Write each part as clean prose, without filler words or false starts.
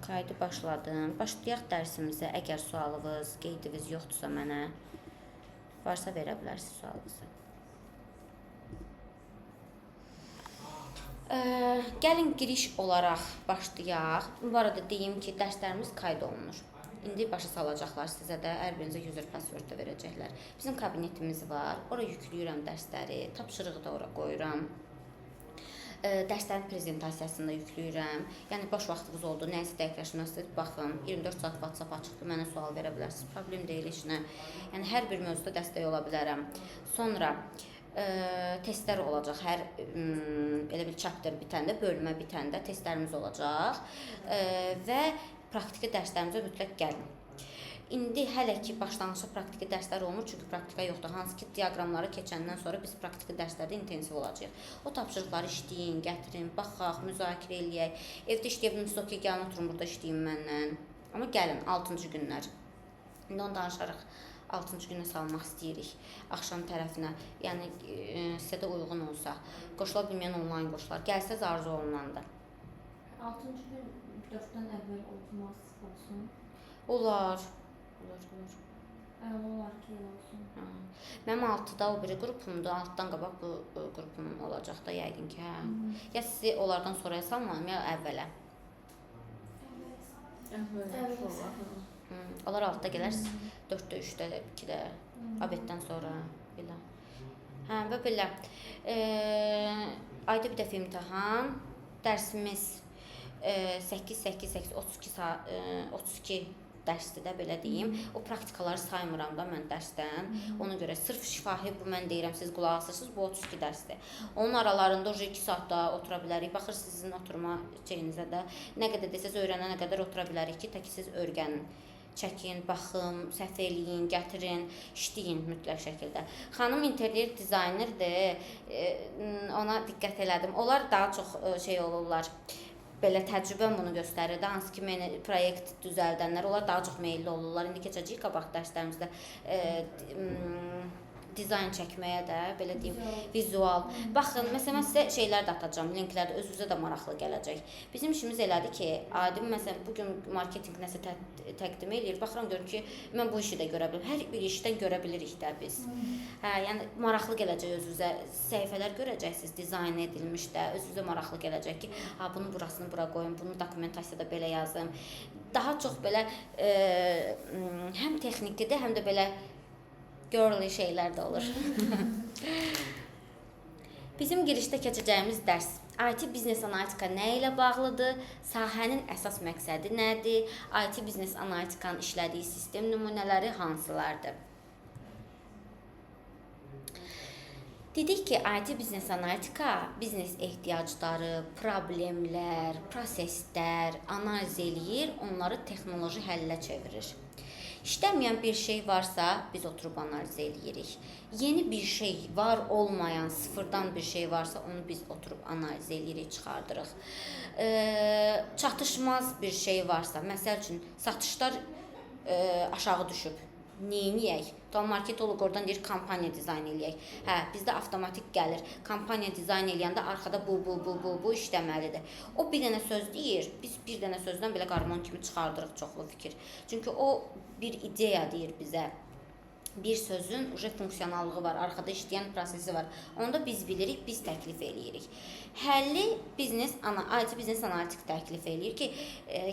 Kaydı başladım. Başlayaq dərsimizə. Əgər sualınız, qeydiniz yoxdursa mənə, varsa verə bilərsiniz sualınızı. Gəlin giriş olaraq başlayaq. Bu arada deyim ki, dərslərimiz kayd olunur. İndi başa salacaqlar sizə də, hər birinizə user password da verəcəklər. Bizim kabinetimiz var. Ora yükləyirəm dərsləri, tapşırığı da ora qoyuram. Dərslərin prezentasiyasını da yükləyirəm. Yəni boş vaxtınız oldu, nəyisə dəqiqləşdirmək istəyirsiniz, baxın. 24 saat WhatsApp açıqdır, mənə sual verə bilərsiniz. Problem deyil heç nə. Yəni hər bir mövzuda dəstək ola bilərəm. Sonra testlər olacaq. Hər elə bir chapter bitəndə, bölmə bitəndə testlərimiz olacaq. Və praktiki dərslərimizə mütləq gəlin. İndi hələ ki başlanğıcda praktiki dərslər olmur, çünki praktika yoxdur. Hansı ki diaqramları keçəndən sonra biz praktiki dərslərdə intensiv olacağıq. O tapşırıqları işləyin, gətirin, baxaq, müzakirə eləyək. Evdə işləyə bilmirsiniz, okey, gəlin oturun burada işləyin məndən. Amma gəlin 6-cı günlər. İndi onu danışarıq. 6-cı günə salmaq istəyirik axşam tərəfinə. Yəni sizə də uyğun olsa. Qoşula bilməyən onlayn qoşular. Gəlsəz arzu olunandır. 6-cı gün 4-dən əvvəl olmaz olsun. Olar. Olar, olar. Əla olar ki, elə olsun. Hə. Mənim 6-da o biri qrupumdur. 6-dan qabaq bu qrupum olacaq da yəqin ki, hə. Ya sizi onlardan sonraya salmayım, ya əvvələ. Əvvəl olar. Onlar 6-da gələr, 4-də, 3-də, 2-də, obeddən sonra belə. Hə, və belə. Ayda bir dəfə imtahan, dərsimiz 8, 8, 8, 32 saat, 32 dərsdir də belə deyim. O praktikaları saymıram da mən dərsdən. Ona görə sırf şifahi bu mən deyirəm, siz qulaq asırsınız, bu 32 dərsdir. Onun aralarında 2 saat da otura bilərik. Baxır sizin oturma şeyinizə də. Nə qədər desəz öyrənənə qədər otura bilərik ki, təki siz öyrənin. Çəkin, baxın, səhv eləyin, gətirin, işləyin mütləq şəkildə. Xanım interyer dizaynerdir. Ona diqqət elədim. Onlar daha çox şey olurlar. Belə təcrübəm bunu göstərir də, hansı ki proyekt düzəldənlər, onlar daha çox meyilli olurlar. İndi keçəcəyik qabaq dərslərimizdə dizayn çəkməyə də, belə deyim, vizual. Baxın, məsələn, mən sizə şeylər də atacağam, linklər də özünüzə də maraqlı gələcək. Bizim işimiz elədir ki, adi məsələn, bu gün marketinq nəsə təqdim eləyir, baxıram görürüm ki, mən bu işi də görə bilirəm. Hər bir işdən görə bilirik də biz. Hə, yəni maraqlı gələcək özünüzə, səhifələr görəcəksiniz, dizayn edilmiş də, özünüzə maraqlı gələcək ki, ha bunu burasını bura qoyun, bunu dokumentasiyada belə yazım. Daha çox belə həm texnikidir, həm də belə girly şeylər də olur. Bizim girişdə keçəcəyimiz dərs IT biznes analitika nə ilə bağlıdır? Sahənin əsas məqsədi nədir? IT biznes analitikanın işlədiyi sistem nümunələri hansılardır? Dedik ki, IT biznes analitika biznes ehtiyacları, problemlər, proseslər analiz eləyir, onları texnoloji həllə çevirir. İşləməyən bir şey varsa, biz oturub analiz eləyirik. Yeni bir şey var olmayan, sıfırdan bir şey varsa, onu biz oturub analiz eləyirik, çıxardırıq. Çatışmaz bir şey varsa, məsəl üçün, satışlar aşağı düşüb. Neyniyək? Tam marketoloq oradan deyir, kampaniya dizayn eləyək. Hə, bizdə avtomatik gəlir. Kampaniya dizayn eləyəndə arxada bu işləməlidir. O bir dənə söz deyir, biz bir dənə sözdən belə qarmon kimi çıxardırıq çoxlu fikir. Çünki o bir ideya deyir bizə. Bir sözün uje funksionallığı var, arxada işləyən prosesi var. Onu da biz bilirik, biz təklif eləyirik. Həlli biznes, IT biznes analitik təklif eləyir ki,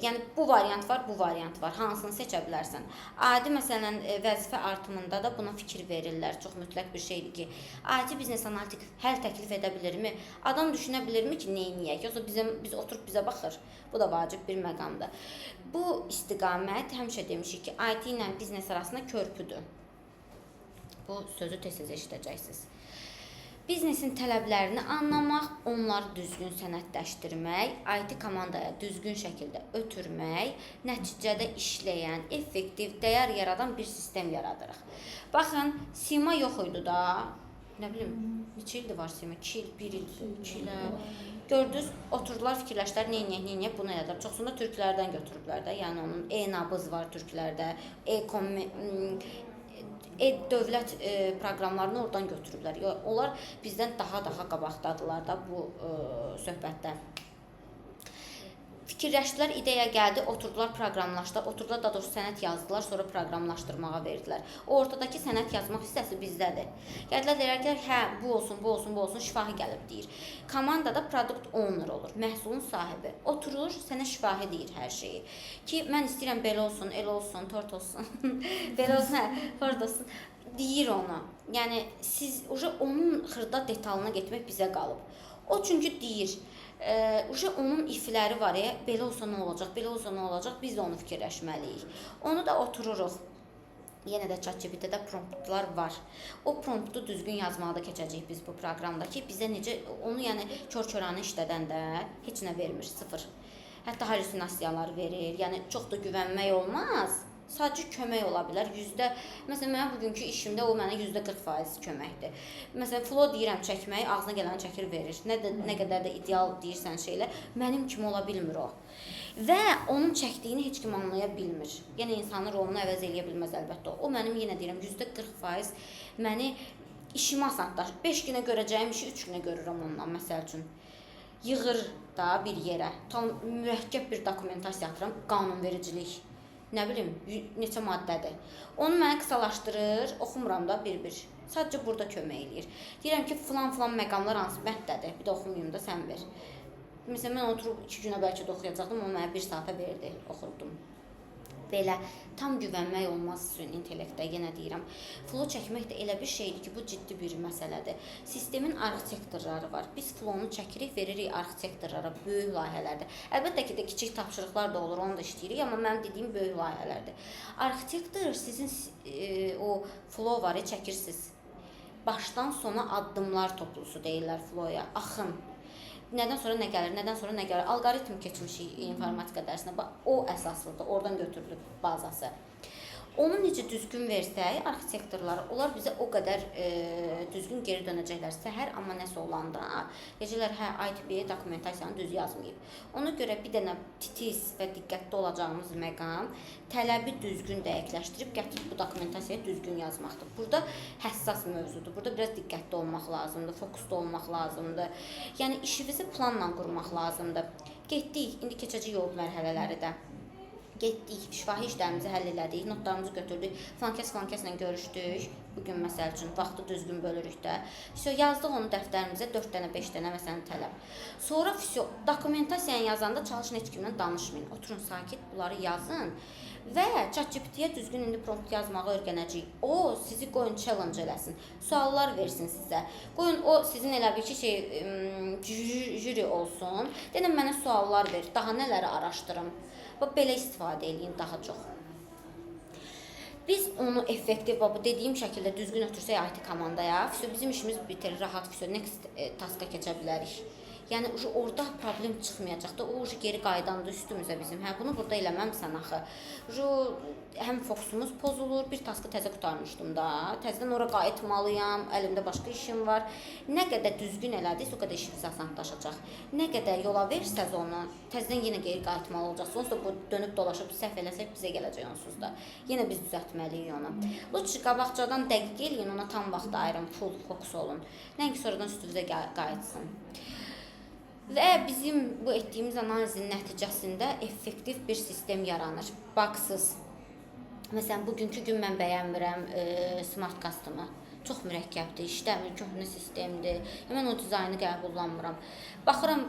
yəni bu variant var, bu variant var, hansını seçə bilərsən. Adi məsələn, vəzifə artımında da buna fikir verirlər. Çox mütləq bir şeydir ki, IT biznes analitik həll təklif edə bilirmi? Adam düşünə bilirmi ki, neyniyək? Yoxsa biz oturub bizə baxır. Bu da vacib bir məqamdır. Bu istiqamət həmişə demişik ki, IT ilə biznes arasında körpüdür. Bu sözü tez-tez eşidəcəksiniz. Biznesin tələblərini anlamaq, onları düzgün sənədləşdirmək, IT komandaya düzgün şəkildə ötürmək, nəticədə işləyən, effektiv, dəyər yaradan bir sistem yaradırıq. Baxın, sima yox idi da, nə bilim, neçə ildir var sima? 2 il, 1 il, 2 il. Gördünüz, oturdular, fikirləşdilər, neyniyək, neyniyək, bunu elədilər. Çoxsunu da türklərdən götürüblər də, yəni onun e-nabız var türklərdə, e-dövlət proqramlarını oradan götürüblər. Onlar bizdən daha qabaqdadılar da bu söhbətdə. Fikirləşdilər, ideya gəldi, oturdular, proqramlaşdılar, oturdular, daha doğrusu sənəd yazdılar, sonra proqramlaşdırmağa verdilər. O ortadakı sənəd yazmaq hissəsi bizdədir. Gəldilər, deyirlər ki, hə, bu olsun, bu olsun, bu olsun, şifahi gəlib deyir. Komandada product owner olur, məhsulun sahibi. Oturur, sənə şifahi deyir hər şeyi. Ki, mən istəyirəm belə olsun, elə olsun, tort olsun. Belə olsun, hə, tort olsun. Deyir ona. Yəni siz uje onun xırda detalına getmək bizə qalıb. O çünki deyir, uje onun ifləri var, belə olsa nə olacaq, belə olsa nə olacaq, biz də onu fikirləşməliyik. Onu da otururuq. Yenə də ChatGPT-də promptlar var. O promptu düzgün yazmağa da keçəcəyik biz bu proqramda ki, bizə necə onu, yəni kör-köranə işlədəndə heç nə vermir, sıfır. Hətta halüsinasiyalar verir. Yəni çox da güvənmək olmaz. Sadəcə kömək ola bilər. Yüzdə, məsələn, mənim bugünkü işimdə o mənə %40% köməkdir. Məsələn, flow deyirəm çəkməyi, ağzına gələni çəkir verir. Nə də nə qədər də ideal deyirsən şeylə, mənim kimi ola bilmir o. Və onun çəkdiyini heç kim anlaya bilmir. Yəni insanın rolunu əvəz eləyə bilməz əlbəttə. O mənim yenə deyirəm %40% məni işimi asanlaşdırır. 5 günə görəcəyim işi 3 günə görürəm ondan məsəl üçün. Yığır da bir yerə. Tam mürəkkəb bir dokumentasiya atıram, qanunvericilik. Nə bilim, neçə maddədir. Onu mənə qısalaşdırır, oxumuram da bir-bir. Sadəcə burada kömək eləyir. Deyirəm ki, filan-filan məqamlar hansı mətdədir? Bir də oxumayım da, sən ver. Məsələn, mən oturub 2 günə bəlkə də oxuyacaqdım, o mənə 1 saata verdi, oxurdum. Belə tam güvənmək olmaz süni intellektə, yenə deyirəm. Flow çəkmək də elə bir şeydir ki, bu ciddi bir məsələdir. Sistemin arxitektorları var. Biz flow-nu çəkirik, veririk arxitektorlara böyük layihələrdə. Əlbəttə ki, də kiçik tapşırıqlar da olur, onu da işləyirik, amma mənim dediyim böyük layihələrdir. Arxitektor sizin o flow var, çəkirsiniz. Başdan sona addımlar toplusu deyirlər flow-ya, axın. Nədən sonra nə gəlir, nədən sonra nə gəlir? Alqoritm keçmişik informatika dərsinə. Bax, o əsaslıdır, oradan götürülüb bazası. Onu necə düzgün versək arxitektorlara, onlar bizə o qədər düzgün geri dönəcəklər. Səhər amma nəsə olanda deyəcəklər, hə, ITB dokumentasiyanı düz yazmayıb. Ona görə bir dənə titiz və diqqətli olacağımız məqam tələbi düzgün dəqiqləşdirib gətirib bu dokumentasiyayı düzgün yazmaqdır. Burada həssas mövzudur. Burada biraz diqqətli olmaq lazımdır, fokuslu olmaq lazımdır. Yəni işinizi planla qurmaq lazımdır. Getdik, indi keçəcək yol mərhələləri də. Getdik, şifahi işlərimizi həll elədik, notlarımızı götürdük, filankəs filankəslə görüşdük. Bugün məsəl üçün vaxtı düzgün bölürük də. Vəsə yazdıq onu dəftərimizə 4 dənə, 5 dənə məsələn tələb. Sonra vəsə dokumentasiyanı yazanda çalışın heç kimlə danışmayın. Oturun sakit, bunları yazın və ChatGPT-yə düzgün indi prompt yazmağı öyrənəcəyik. O sizi qoyun challenge eləsin, suallar versin sizə. Qoyun o sizin elə bir ki şey jüri olsun. Denən mənə suallar ver, daha nələri araşdırım. Bax belə istifadə eləyin daha çox. Biz onu effektiv, bu dediyim şəkildə düzgün ötürsək IT komandaya, bizim işimiz bitir, rahat, next task-a keçə bilərik. Yəni orada problem çıxmayacaq da, o geri qayıdandı üstümüzə bizim. Hə, bunu burada eləməmsən axı. Həm fokusumuz pozulur, bir taskı təzə qurtarmışdım da. Təzədən ora qayıtmalıyam, əlimdə başqa işim var. Nə qədər düzgün elədiniz, o qədər işiniz asanlaşacaq. Nə qədər yola versəz onu, təzədən yenə geri qayıtmalı olacaqsınız. Onsuz da bu dönüb dolaşıb səhv eləsək bizə gələcək onsuz da. Yenə biz düzəltməliyik onu. Lütfən qabaqcadan dəqiq eləyin, ona tam vaxt ayırın, full fokus olun. Nəinki sonradan üstünüzə qayıtsın. Və bizim bu etdiyimiz analizin nəticəsində effektiv bir sistem yaranır. Baksız. Məsələn, bugünkü gün mən bəyənmirəm Smart Custom-ı. Çox mürəkkəbdir, işləmir, köhnə sistemdir. Mən o dizaynı qəbullanmıram. Baxıram,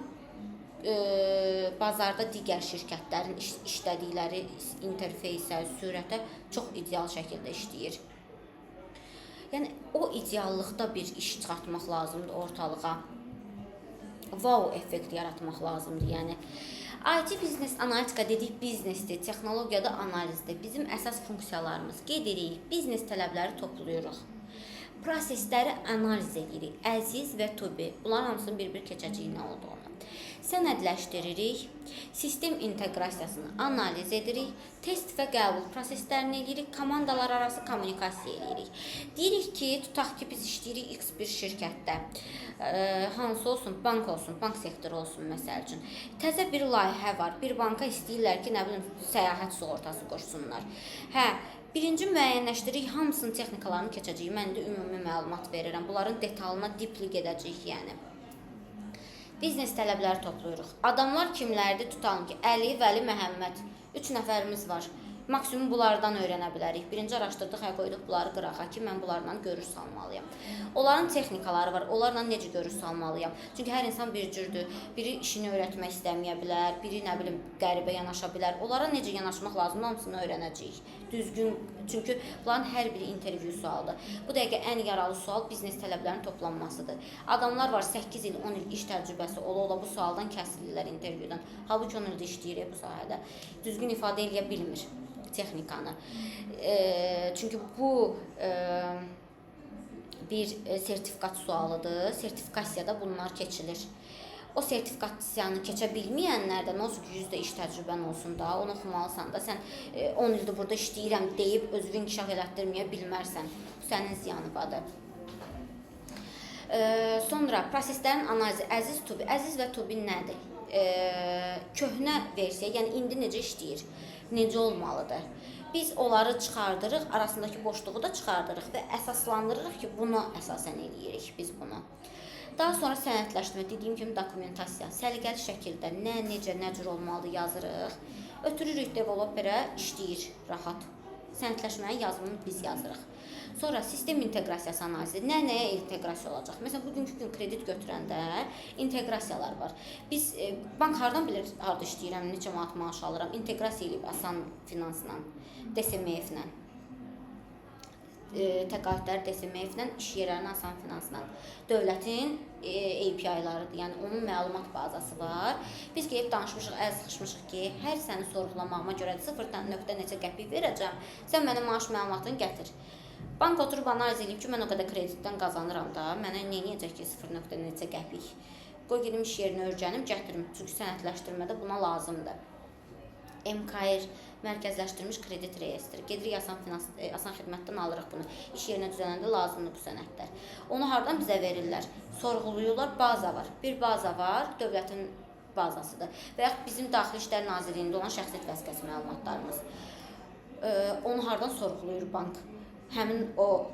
bazarda digər şirkətlərin işlədikləri interfeysə, sürətə çox ideal şəkildə işləyir. Yəni, o ideallıqda bir iş çıxartmaq lazımdır ortalığa. Wow effekti yaratmaq lazımdır. Yəni IT biznes analitika dedik biznesdir, texnologiyada analizdir. Bizim əsas funksiyalarımız gedirik, biznes tələbləri toplayırıq. Prosesləri analiz edirik. Əziz və to be. Bunların hamısının bir-bir keçəcəyi nə olduğunu. Sənədləşdiririk, sistem inteqrasiyasını analiz edirik, test və qəbul proseslərini edirik, komandalar arası kommunikasiya edirik. Deyirik ki, tutaq ki, biz işləyirik X bir şirkətdə, hansı olsun, bank olsun, bank sektoru olsun məsəl üçün. Təzə bir layihə var, bir banka istəyirlər ki, nə bilim, səyahət sığortası qoşsunlar. Hə, birinci müəyyənləşdiririk, hamısının texnikalarını keçəcəyik. Mən də ümumi məlumat verirəm, bunların detalına dipli gedəcəyik yəni. Biznes tələbləri toplayırıq. Adamlar kimlərdir? Tutalım ki, Əli, Vəli, Məhəmməd. 3 nəfərimiz var. Maksimum bunlardan öyrənə bilərik. Birinci araşdırdıq, hə qoyduq bunları qırağa ki, mən bunlarla görüş salmalıyam. Onların texnikaları var. Onlarla necə görüş salmalıyam? Çünki hər insan bir cürdür. Biri işini öyrətmək istəməyə bilər, biri nə bilim qəribə yanaşa bilər. Onlara necə yanaşmaq lazımdır, hamısını öyrənəcəyik. Düzgün, çünki bunların hər biri intervyu sualıdır. Bu dəqiqə ən yaralı sual biznes tələblərinin toplanmasıdır. Adamlar var 8 il, 10 il iş təcrübəsi ola-ola bu sualdan kəsilirlər intervyudan. Halbuki 10 ildir işləyir bu sahədə. Düzgün ifadə eləyə bilmir texnikanı. Çünki bu bir sertifikat sualıdır. Sertifikasiyada bunlar keçilir. O sertifikasiyanı keçə bilməyənlər də nə olsun ki, 100 də iş təcrübən olsun da, onu oxumalısan da. Sən 10 ildir burada işləyirəm deyib özünü inkişaf elətdirməyə bilmərsən. Bu sənin ziyanıbadır. Sonra proseslərin analizi. Əziz to be. Əziz və to be nədir? Köhnə versiya, yəni indi necə işləyir? Necə olmalıdır? Biz onları çıxardırıq, arasındakı boşluğu da çıxardırıq və əsaslandırırıq ki, buna əsasən eləyirik biz bunu. Daha sonra sənədləşdirmə, dediyim kimi dokumentasiya, səliqəli şəkildə nə, necə, nə cür olmalıdır yazırıq. Ötürürük developerə, işləyir rahat. Sənədləşmənin yazımını biz yazırıq. Sonra sistem inteqrasiyası analizi. Nə nəyə inteqrasiya olacaq? Məsələn, bugünkü gün kredit götürəndə inteqrasiyalar var. Biz bank hardan bilir harda işləyirəm, neçə manat maaş alıram? İnteqrasiya eləyib Asan Finansla, DSMF-lə. Təqaüdləri DSMF-lə, iş yerlərini Asan Finansla. Dövlətin API-larıdır, yəni onun məlumat bazası var. Biz gedib danışmışıq, əl sıxışmışıq ki, hər səni sorğulamağıma görə 0 nöqtə neçə qəpik verəcəm, sən mənə maaş məlumatını gətir. Bank oturub analiz eləyib ki, mən o qədər kreditdən qazanıram da, mənə nə eləyəcək ki, 0 nöqtə neçə qəpik. Qoy gedim iş yerini öyrənim, gətirim. Çünki sənədləşdirmədə buna lazımdır. MKR, mərkəzləşdirilmiş kredit reyestri. Gedirik Asan Finans, Asan Xidmətdən alırıq bunu. İş yerinə düzələndə lazımdır bu sənədlər. Onu hardan bizə verirlər? Sorğuluyurlar, baza var. Bir baza var, dövlətin bazasıdır. Və yaxud bizim Daxili İşlər Nazirliyində olan şəxsiyyət vəsiqəsi məlumatlarımız. Onu hardan sorğuluyur bank? Həmin o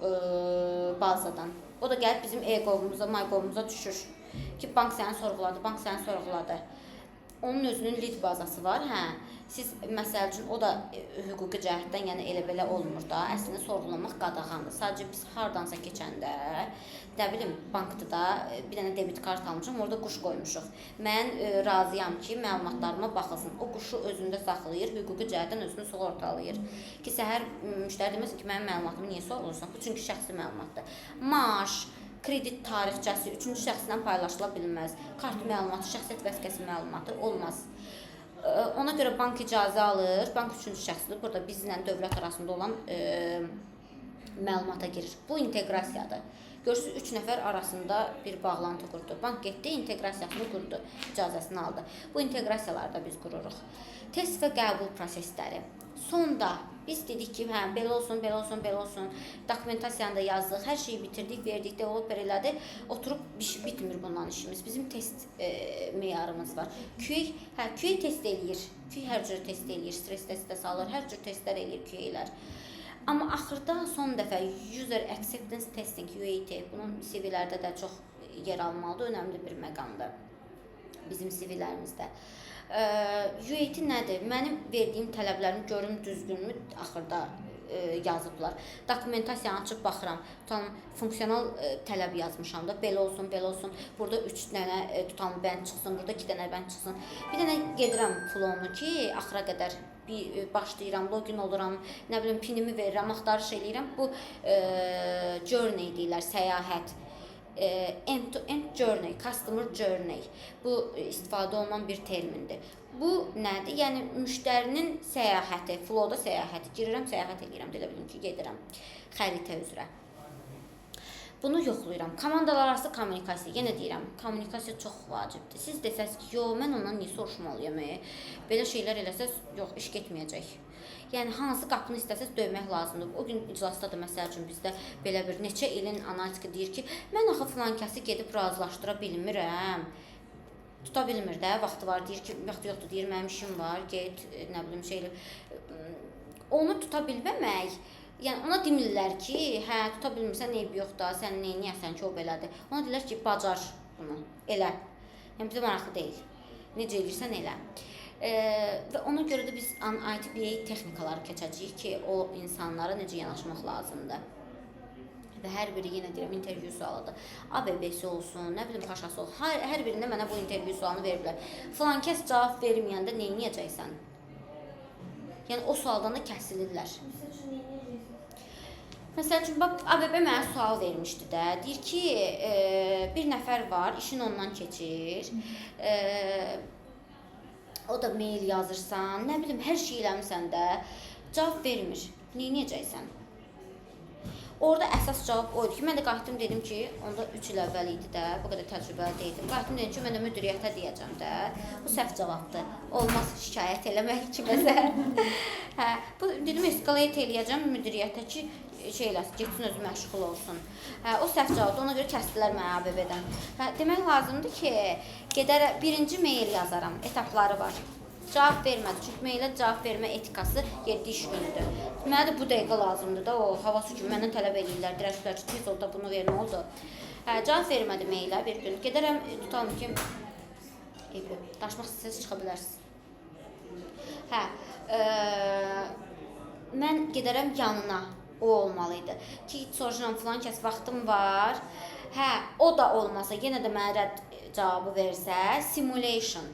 bazadan. O da gəlib bizim e-qovumuza, MyGov'umuza düşür ki, bank səni sorğuladı, bank səni sorğuladı. Onun özünün lead bazası var. Hə, siz məsəl üçün o da hüquqi cəhətdən, yəni elə belə olmur da. Əslində sorğulamaq qadağandır. Sadəcə biz hardansa keçəndə, nə bilim, bankda da bir dənə debit kart almışam, orada quş qoymuşuq. Mən razıyam ki, məlumatlarıma baxılsın. O quşu özündə saxlayır, hüquqi cəhətdən özünü sığortalayır. Ki səhər müştəri deməsin ki, mənim məlumatımı niyə sorğulursan? Bu çünki şəxsi məlumatdır. Maaş, kredit tarixçəsi üçüncü şəxslə paylaşıla bilməz. Kart məlumatı, şəxsiyyət vəsiqəsi məlumatı olmaz. Ona görə bank icazə alır. Bank üçüncü şəxsdir. Burada bizlə dövlət arasında olan məlumata girir. Bu inteqrasiyadır. Görürsünüz, 3 nəfər arasında bir bağlantı qurdu. Bank getdi, inteqrasiyasını qurdu, icazəsini aldı. Bu inteqrasiyaları da biz qururuq. Test və qəbul prosesləri. Sonda biz dedik ki, hə, belə olsun, belə olsun, belə olsun. Dokumentasiyanı da yazdıq, hər şeyi bitirdik, verdik, developer elədi. Oturub bitmir bundan işimiz. Bizim test meyarımız var. QA, hə, QA test eləyir. QA hər cür test eləyir, stress testi də salır, hər cür testlər eləyir QA-lər. Amma axırda son dəfə User Acceptance Testing, UAT, bunun CV-lərdə də çox yer almalıdır, önəmli bir məqamdır bizim CV-lərimizdə. UAT nədir? Mənim verdiyim tələblərimi görüm düzgünmü axırda yazıblar. Dokumentasiyanı açıb baxıram. Tutalım, funksional tələb yazmışam da, belə olsun, belə olsun. Burada 3 dənə tutalım bənd çıxsın, burada 2 dənə bənd çıxsın. Bir dənə gedirəm flow-nu ki, axıra qədər bir başlayıram, login oluram, nə bilim pinimi verirəm, axtarış eləyirəm. Bu journey deyirlər, səyahət. End-to-end journey, customer journey. Bu istifadə olunan bir termindir. Bu nədir? Yəni müştərinin səyahəti, flow-da səyahəti. Girirəm, səyahət eləyirəm, elə bilim ki, gedirəm xəritə üzrə. Bunu yoxlayıram. Komandalar arası kommunikasiya. Yenə deyirəm, kommunikasiya çox vacibdir. Siz desəz ki, yox, mən ondan niyə soruşmalıyam? Belə şeylər eləsəz, yox, iş getməyəcək. Yəni hansı qapını istəsəz döymək lazımdır. O gün iclasda da məsəl üçün bizdə belə bir neçə ilin analitiki deyir ki, mən axı filan kəsi gedib razılaşdıra bilmirəm. Tuta bilmir də, vaxtı var, deyir ki, vaxtı yoxdur, deyir, mənim işim var, get, nə bilim, şey elə. Onu tuta bilməmək, yəni ona demirlər ki, hə, tuta bilmirsən, eybi yox da, sən neyniyəsən ki, o belədir. Ona deyirlər ki, bacar bunu, elə. Yəni bizə maraqlı deyil. Necə eləyirsən elə. Və ona görə də biz IT BA texnikaları keçəcəyik ki, o insanlara necə yanaşmaq lazımdır. Və hər biri, yenə deyirəm, intervyu sualıdır. ABB-si olsun, nə bilim, paşası olsun. Hər birində mənə bu intervyu sualını veriblər. Filan kəs cavab verməyəndə nə edəcəksən? Yəni o sualdan da kəsilirlər. Məsəl üçün nə edəcəksiniz? Məsəl üçün, bax, ABB mənə sual vermişdi də. Deyir ki, bir nəfər var, işin ondan keçir. O da mail yazırsan, nə bilim, hər şey eləmisən də, cavab vermir. Nə edəcəksən? Orada əsas cavab o idi ki, mən də qayıtdım dedim ki, onda 3 il əvvəl idi də, bu qədər təcrübəli deyildim. Qayıtdım dedim ki, mən də müdiriyyətə deyəcəm də. Bu səhv cavabdır. Olmaz şikayət eləmək kiməsə. Hə, bu dedim escalate eləyəcəm müdiriyyətə ki, şey eləsin, getsin özü məşğul olsun. Hə, o səhv cavabdır. Ona görə kəsdilər məni ABB-dən. Hə, demək lazımdır ki, gedər birinci mail yazaram, etapları var. Cavab vermədi. Çünki mailə cavab vermə etikası 7 iş günüdür. Mənə də bu dəqiqə lazımdır da, o hava su kimi məndən tələb eləyirlər, dirəklər ki, tez ol da bunu ver, nə oldu? Hə, cavab vermədi mailə bir gün. Gedərəm, tutalım ki, danışmaq istəsəniz çıxa bilərsiniz. Hə, mən gedərəm yanına, o olmalı idi. Ki, soruşuram filan kəs, vaxtım var. Hə, o da olmasa, yenə də mənə rədd cavabı versə, simulation.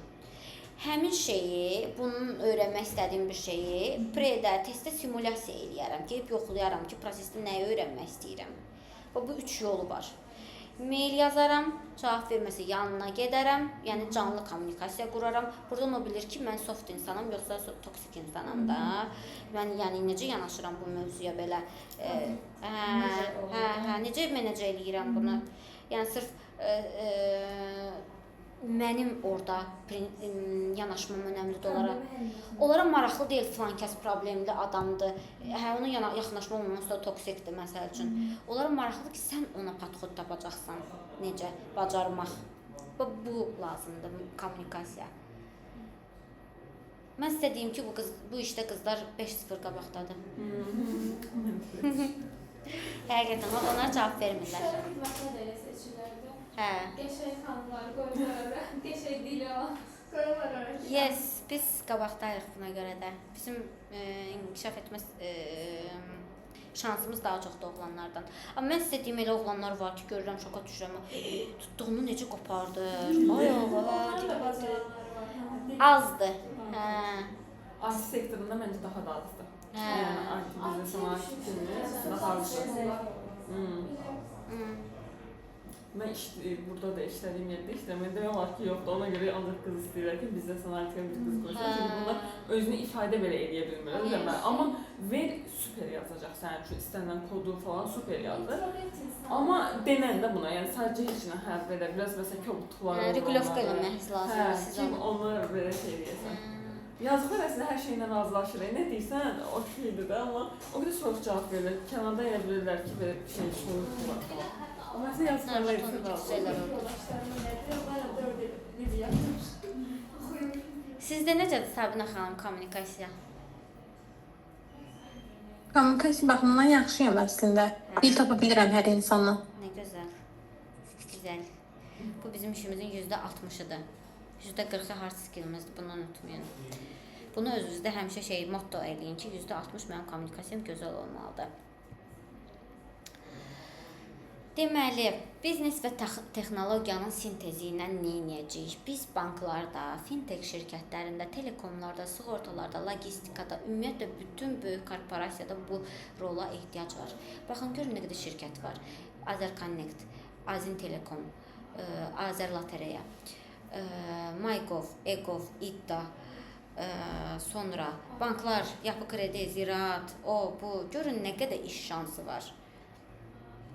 Həmin şeyi, bunun öyrənmək istədiyim bir şeyi pre-də, testdə simulyasiya eləyərəm. Gedib yoxlayaram ki, prosesdə nəyi öyrənmək istəyirəm. Və bu 3 yolu var. Mail yazaram, cavab verməsə yanına gedərəm, yəni canlı kommunikasiya quraram. Buradan o bilir ki, mən soft insanam, yoxsa toksik insanam da. Mən yəni necə yanaşıram bu mövzuya belə? Necə menecə eləyirəm bunu? Yəni sırf mənim orada yanaşmam önəmlidir onlara. Onlara maraqlı deyil filan kəs problemli adamdır. Hə, onun yaxınlaşma olmaması da toksikdir məsəl üçün. Onlara maraqlıdır ki, sən ona podxod tapacaqsan. Necə bacarmaq. Bu lazımdır, kommunikasiya. Mən sizə deyim ki, bu işdə qızlar 5-0 qabaqdadır. Həqiqətən, onlar cavab vermirlər. Müştəri xidmətinə də elə seçilərdi. Hə. Qəşəng xanımları qoyurlar ora, qəşəng dili olan qoyurlar ora. Yes, biz qabaqdayıq buna görə də. Bizim inkişaf etmə şansımız daha çoxdur oğlanlardan. Amma mən sizə deyim, elə oğlanlar var ki, görürəm, şoka düşürəm. Tutduğunu necə qopardır. Ay Allah. Azdır. Hə. IT sektorunda məncə daha da azdır. Hə. Yəni IT biznes analitikinin daha azdır. Mən burada da işlədiyim yerdə işləmək demək olar ki, yoxdur. Ona görə ancaq qız istəyirlər ki, biznes analitikə bir qız qoysun. Çünki bunlar özünü ifadə belə eləyə bilmir. Amma ver super yazacaq sənin üçün istənilən kodu falan super yazır. Amma denən də buna, yəni sadəcə heç nə, hə, belə biraz məsələn kobudluqlar olur. Regulyovka eləmək lazımdır sizə. Kim onu belə şey deyəsən. Yazıqlar əslində hər şeylə razılaşır. Nə deyirsən, okeydir də, amma o qədər soyuq cavab verirlər. Kənarda elə bilirlər ki, belə bir şey soyuqdurlar falan. Amma əslində yazıqlar hepsi razı olur. Sizdə necədir Sabinə xanım kommunikasiya? Kommunikasiya baxımından yaxşıyam əslində. Dil tapa bilirəm hər insanla. Nə gözəl. Gözəl. Bu bizim işimizin %60-ıdır. %40-ı hard skillimizdir, bunu unutmayın. Bunu özünüzdə həmişə şey motto eləyin ki, %60 mənim kommunikasiyam gözəl olmalıdır. Deməli, biznes və texnologiyanın sintezi ilə nə edəcəyik? Biz banklarda, fintech şirkətlərində, telekomlarda, sığortalarda, logistikada, ümumiyyətlə bütün böyük korporasiyada bu rola ehtiyac var. Baxın, görün nə qədər şirkət var. Azerconnect, Azin Telekom, Azerlotereya, MyGov, eGov, İDDA, sonra banklar, Yapı Kredi, Ziraat, o, bu. Görün nə qədər iş şansı var.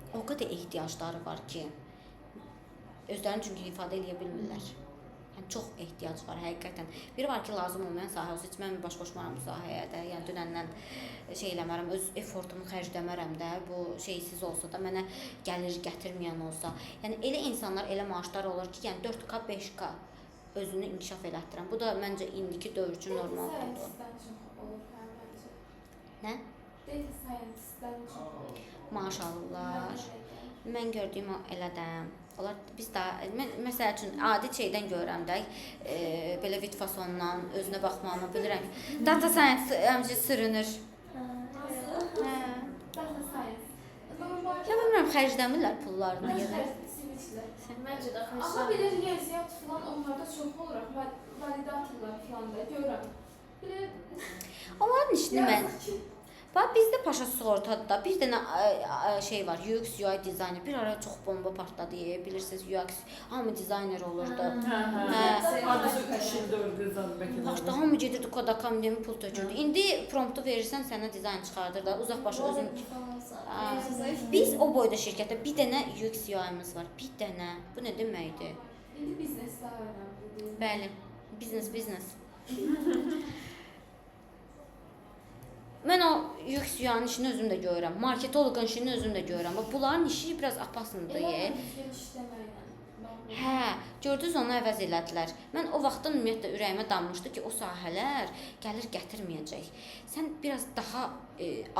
O qədər ehtiyacları var ki, özlərini çünki ifadə eləyə bilmirlər. Yəni, çox ehtiyac var həqiqətən. Biri var ki, lazım olmayan sahə olsa, heç mən baş qoşmaram bu sahəyə də, yəni dünəndən şey eləmərəm, öz efortumu xərcləmərəm də, bu şeysiz olsa da, mənə gəlir gətirməyən olsa. Yəni, elə insanlar, elə maaşlar olur ki, yəni 4K, 5K özünü inkişaf elətdirən. Bu da məncə indiki dövr üçün normal oldu. Data scientistdən çox olur, hə, məncə. Nə? Data scientistdən çox olur. Maaş alırlar. Mən gördüyüm o elə də. Onlar biz daha mən məsəl üçün adi şeydən görürəm də, belə vid fasondan özünə baxmağını bilirəm ki, data science həmişə sürünür. Nasıl? Hə. Data science. Normal. Ya bilmirəm xərcləmirlər pullarını yenə. Switchlər. Məncə də Amma xərclənmir. belə riyaziyyat falan onlarda çox olur. Validatorlar falan da görürəm. Belə Onların işini mən yazıq ki, Bax bizdə Paşa Sığortada bir dənə şey var, UX UI dizayner. Bir ara çox bomba partladı, bilirsiniz, UX hamı dizayner olurdu. Hə, hə. Hə. Hardasa 3 il, 4 il zad bəlkə də. Başda hamı gedirdi Codecademy pul tökürdü. İndi promptu verirsən, sənə dizayn çıxardır da, uzaq başı özün. Aa, biz o boyda şirkətdə bir dənə UX UI-miz var. Bir dənə. Bu nə deməkdir? İndi biznes daha önəmlidir. Bəli. Biznes, biznes. Mən o UX UI-nin işini özüm də görürəm. Marketoloqun işini özüm də görürəm. Bax bunların işi biraz opaslıdır. Elə ye. düzgün işləməklə bağlı. Hə, gördünüz onu əvəz elədilər. Mən o vaxtdan ümumiyyətlə ürəyimə dammışdı ki, o sahələr gəlir gətirməyəcək. Sən biraz daha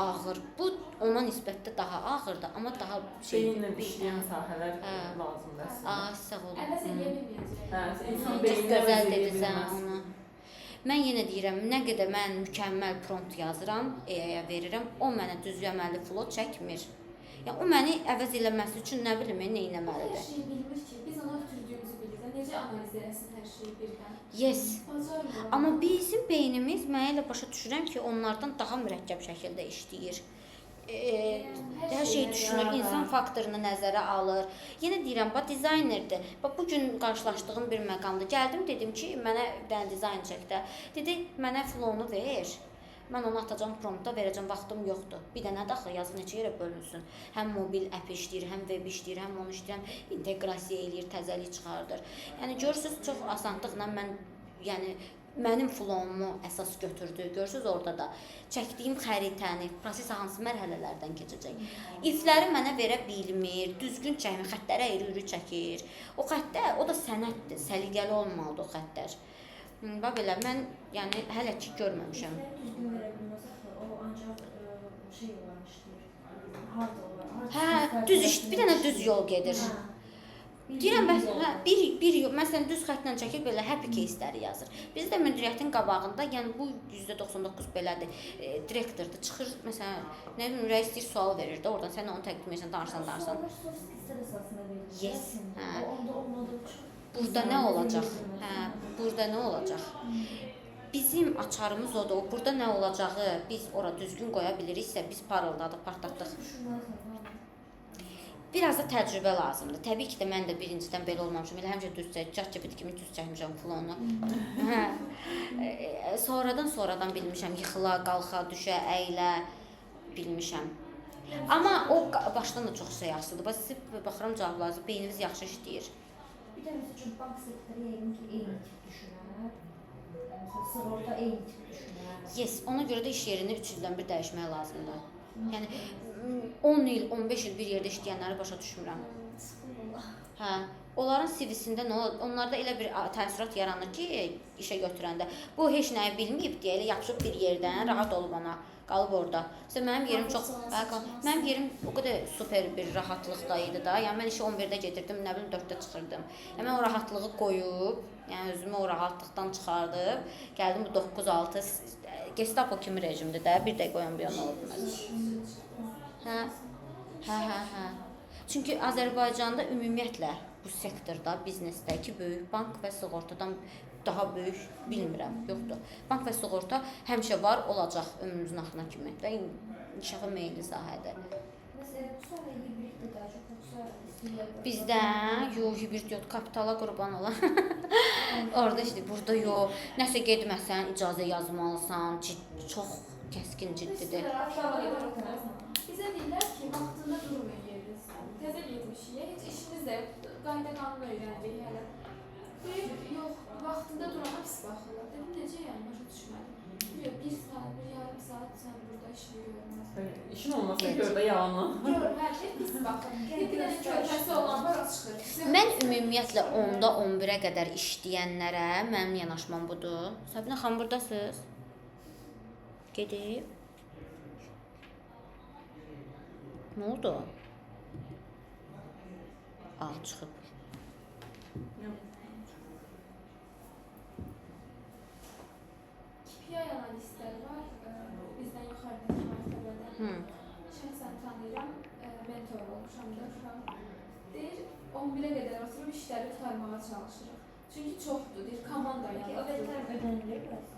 ağır, bu ona nisbətdə daha ağırdır, amma daha şey Beyinlə işləyən sahələr Hə. lazımdır əslində. Aa, sağ olun. Əvəz eləyə bilməyəcək. Hə, insan Çox beynini gözəl əvəz eləyə dedin sən bilməz. onu. Mən yenə deyirəm, nə qədər mən mükəmməl prompt yazıram, AI-ya verirəm, o mənə düz əməlli flow çəkmir. Yəni o məni əvəz eləməsi üçün nə bilim, nə O hər etməlidir. şeyi bilmir ki, biz ona ötürdüyümüzü bilir. Necə analiz eləsin hər şeyi birdən? Yes. Bacarmır. Amma bizim beynimiz mən elə başa düşürəm ki, onlardan daha mürəkkəb şəkildə işləyir. Hər şeyi düşünür, insan faktorunu nəzərə alır. Yenə deyirəm, bax dizaynerdir. Bax bu gün qarşılaşdığım bir məqamdır. Gəldim dedim ki, mənə bir dənə dizayn çək də. Dedi, mənə flow-nu ver. Mən onu atacam prompta, verəcəm, vaxtım yoxdur. Bir dənə də axı yazı neçə yerə bölünsün. Həm mobil app işləyir, həm web işləyir, həm onu işləyir, həm inteqrasiya eləyir, təzəlik çıxardır. Yəni görürsüz çox asanlıqla mən yəni mənim flow-umu əsas götürdü. Görürsüz orada da çəkdiyim xəritəni, proses hansı mərhələlərdən keçəcək. If-ləri mənə verə bilmir, düzgün çəkmir, xəttləri əyri-üyrü çəkir. O xəttlər, o da sənətdir, səliqəli olmalıdır o xəttlər. Bax belə mən yəni hələ ki görməmişəm. İflər düzgün verə bilməz axı. O ancaq şey olaraq işləyir. Harda olar? Hard Hə, skillslər düz iş, bir dənə düz işləyir. yol gedir. Hə. Deyirəm Bir bəs yol. hə, bir yol, məsələn düz xəttlə çəkir belə happy case-ləri yazır. Biz də müdiriyyətin qabağında, yəni bu %99 belədir. Direktordur, çıxır məsələn, nə bilim rəis deyir sual verir də oradan sən onu təqdim edirsən, danışsan, danışsan. Suallar soft skillslər əsasında verilir. Yes, hə. O onda olmadığı çox Burada nə olacaq? Hə, burada nə olacaq? Bizim açarımız odur. O burada nə olacağı biz ora düzgün qoya biliriksə, biz parıldadıq, partlatdıq. Düşünməlisən. hə. Biraz da təcrübə lazımdır. Təbii ki də mən də birincidən belə olmamışam. Elə həmişə düz çək, ChatGPT kimi düz çəkmişəm flow-nu. Hə. Sonradan bilmişəm, yıxıla, qalxa, düşə, əylə bilmişəm. Amma o başdan da çox şey asılıdır. Bax siz baxıram cavablarınızı, beyniniz yaxşı işləyir. Bir də məsəl üçün bank sektoru yəqin ki eyni tip düşünər. Məsələn, sığorta eyni tip düşünər. Yes, ona görə də iş yerini 3 ildən bir dəyişmək lazımdır. Yəni 10 il, 15 il bir yerdə işləyənləri başa düşmürəm. Sıxılırlar. Hə, onların CV-sində nə olur? Onlarda elə bir təəssürat yaranır ki, işə götürəndə bu heç nəyi bilməyib deyə elə yapışıb bir yerdən rahat olub ona, qalıb orada. Məsələn, mənim yerim çox, hə, mənim yerim o qədər super bir rahatlıqda idi da. Yəni mən işə 11-də gedirdim, nə bilim 4-də çıxırdım. Yəni mən o rahatlığı qoyub, yəni özümü o rahatlıqdan çıxardıb, gəldim bu 9-6 Gestapo kimi rejimdir də, bir dəqiqə o yan bu yana ola bilməz. Hə. Hə. Çünki Azərbaycanda ümumiyyətlə bu sektorda, biznesdəki böyük bank və sığortadan daha böyük bilmirəm, yoxdur. Bank və sığorta həmişə var, olacaq ömrümüzün axırına kimi və inkişafa meyilli sahədir. Məsələn, bu sahə hibriddir daha çox, yoxsa istəyirlər? Bizdə yox, hibrid yox, kapitala qurban olan. Orada işləyir, burada yox. Nəsə getməsən icazə yazmalısan, çox kəskin ciddidir. Bizə deyirlər ki, vaxtında durmayın yerinizdə. Təzə getmişik, heç işimiz də yoxdur. Qayda qanun öyrənirik hələ. Deyir, yox, vaxtında durana pis baxırlar. Dedim, necə yəni, başa düşmədim. Deyir, bir saat, bir yarım saat sən burada işini görməzsən. İşin olmasa gör də yalanla. Gör, hər şey pis baxır. Bir dənə körpəsi olan var, o çıxır. Mən ümumiyyətlə 10-da 11-ə qədər işləyənlərə mənim yanaşmam budur. Səbinə xanım burdasınız? Gedib. Nə oldu? Al, çıxıb. Yox. KPI analistləri var, bizdən yuxarıdakı mərtəbədə. Şəxsən tanıyıram, mentor olmuşam da uşaq. Deyir, 11-ə qədər oturub işləri qurtarmağa çalışırıq. Çünki çoxdur, deyir, komanda Peki yanında. overtime ödənilir bəs?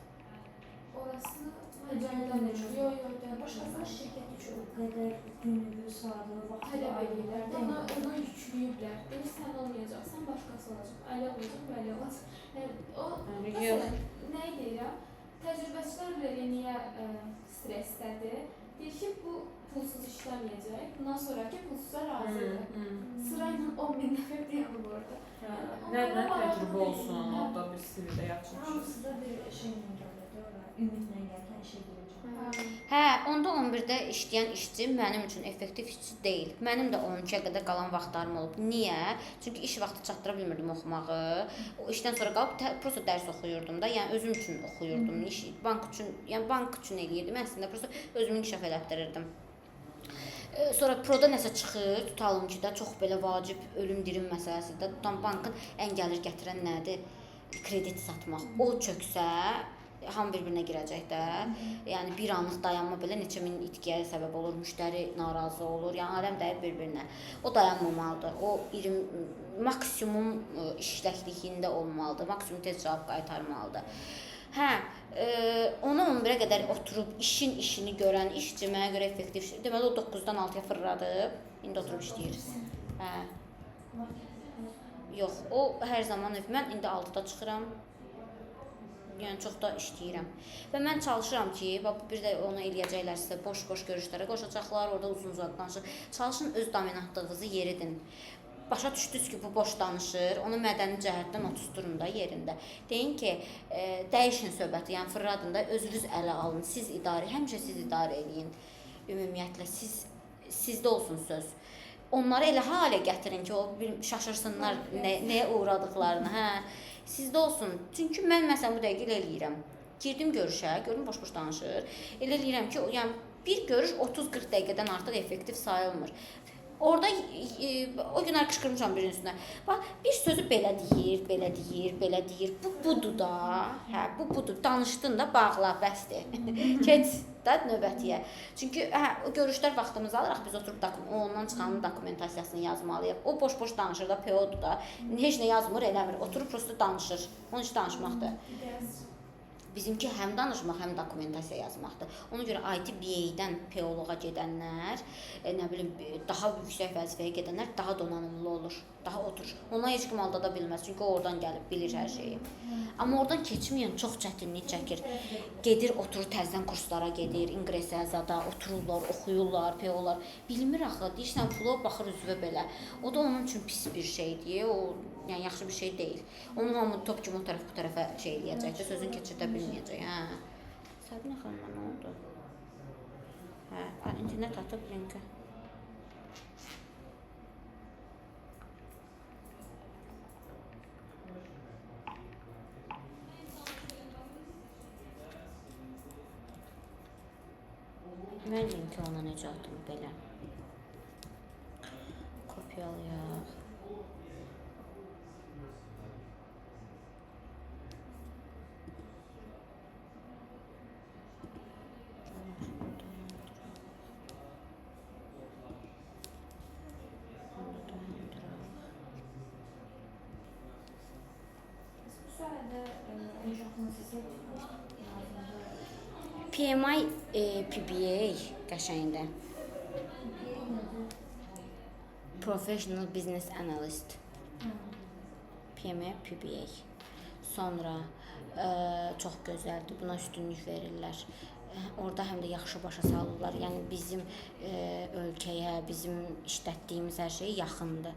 Orasını Ödənilir. Yox, yox, ödənilmir. Başqa şirkət üçün o qədər günlüyü, saatı, vaxtı Tələb eləyirlər də, ayırırlar. ona yükləyiblər. Deyir, sən olmayacaqsan, başqası olacaq. Əli olacaq, bəli olacaq. Yəni, o, məsələn, nəyi deyirəm? Təcrübəçilər belə niyə stressdədir? Deyir ki, bu pulsuz işləməyəcək. Bundan sonraki pulsuza razıdır. Sırayla 10 min nəfər dayanıb orada. Nə təcrübə olsun, orada bir CV-də yaxşı düşür. Hamısı da bir şeylə gəlir də ora, ümidlə gəlir, işə girəcəm. Hə, onda 11-də işləyən işçi mənim üçün effektiv işçi deyil. Mənim də 12-yə qədər qalan vaxtlarım olub. Niyə? Çünki iş vaxtı çatdıra bilmirdim oxumağı. O işdən sonra qalıb prosta dərs oxuyurdum da. Yəni özüm üçün oxuyurdum. İş bank üçün, yəni bank üçün eləyirdim. Əslində prosta özümü inkişaf elətdirirdim. Sonra proda nəsə çıxır, tutalım ki də çox belə vacib ölüm dirim məsələsidir də. Tutam bankın ən gəlir gətirən nədir? Kredit satmaq. O çöksə hamı bir-birinə girəcək də. Yəni bir anlıq dayanma belə neçə min itkiyə səbəb olur, müştəri narazı olur. Yəni aləm dəyir bir-birinə. O dayanmamalıdır. O 20 maksimum işləkliyində olmalıdır. Maksimum tez cavab qaytarmalıdır. Hə, ona 11-ə qədər oturub işin işini görən işçi mənə görə effektiv işçi. Deməli o 9-dan 6-ya fırladıb, indi oturub işləyir. Hə. Yox, o hər zaman mən indi 6-da çıxıram. Yəni çox da işləyirəm. Və mən çalışıram ki, bax bir də onu eləyəcəklərsə boş-boş görüşlərə qoşacaqlar, orada uzun-uzadı danışır. Çalışın öz dominantlığınızı yeridin. Başa düşdünüz ki, bu boş danışır, onu mədəni cəhətdən oturtdurun da yerində. Deyin ki, dəyişin söhbəti, yəni fırladın da, özünüz ələ alın, siz idarə, həmişə siz idarə eləyin. Ümumiyyətlə siz sizdə olsun söz. Onları elə halə gətirin ki, o bir şaşırsınlar nəyə uğradıqlarını. Hə, sizdə olsun. Çünki mən məsələn bu dəqiqə elə eləyirəm. Girdim görüşə, görüm boş-boş danışır. Elə eləyirəm ki, yəni bir görüş 30-40 dəqiqədən artıq effektiv sayılmır. Orada o günlər qışqırmışam birinin üstünə. Bax, bir sözü belə deyir, belə deyir, belə deyir. Bu budur da. Hə, bu budur. Danışdın da bağla, bəsdir. Keç də növbətiyə. Çünki hə, o görüşlər vaxtımızı alır, axı biz oturub ondan çıxanın dokumentasiyasını yazmalıyıq. O boş-boş danışır da, PO-dur da. Heç nə yazmır, eləmir. Oturub prosta danışır. Onun üçün danışmaqdır. Bizimki həm danışmaq, həm dokumentasiya yazmaqdır. Ona görə IT BA-dən PO-luğa gedənlər, nə bilim, daha yüksək vəzifəyə gedənlər daha donanımlı olur, daha oturur. Ona heç kim aldada bilməz, çünki o oradan gəlib, bilir hər şeyi. Amma oradan keçməyən çox çətinlik çəkir. Gedir, oturur, təzədən kurslara gedir, İngilis zada otururlar, oxuyurlar, PO-lar. Bilmir axı, deyirsən pula baxır üzvə belə. O da onun üçün pis bir şeydir. O, yəni yaxşı bir şey deyil. Onun hamı top kimi o tərəf bu tərəfə şey eləyəcək də, sözünü keçirdə bilməyəcək. Hə. Səbinə xanıma nə oldu? Hə, internet atıb linki. Mən linki ona necə atım belə? Kopyalayaq. Bu sahədə ən çox hansı sertifikat lazımdır? PMI PBA qəşəngdir. PA nədir? Professional Business Analyst. PMI PBA. Sonra çox gözəldir. Buna üstünlük verirlər. Orada həm də yaxşı başa salırlar. Yəni bizim ölkəyə, bizim işlətdiyimiz hər şey yaxındır.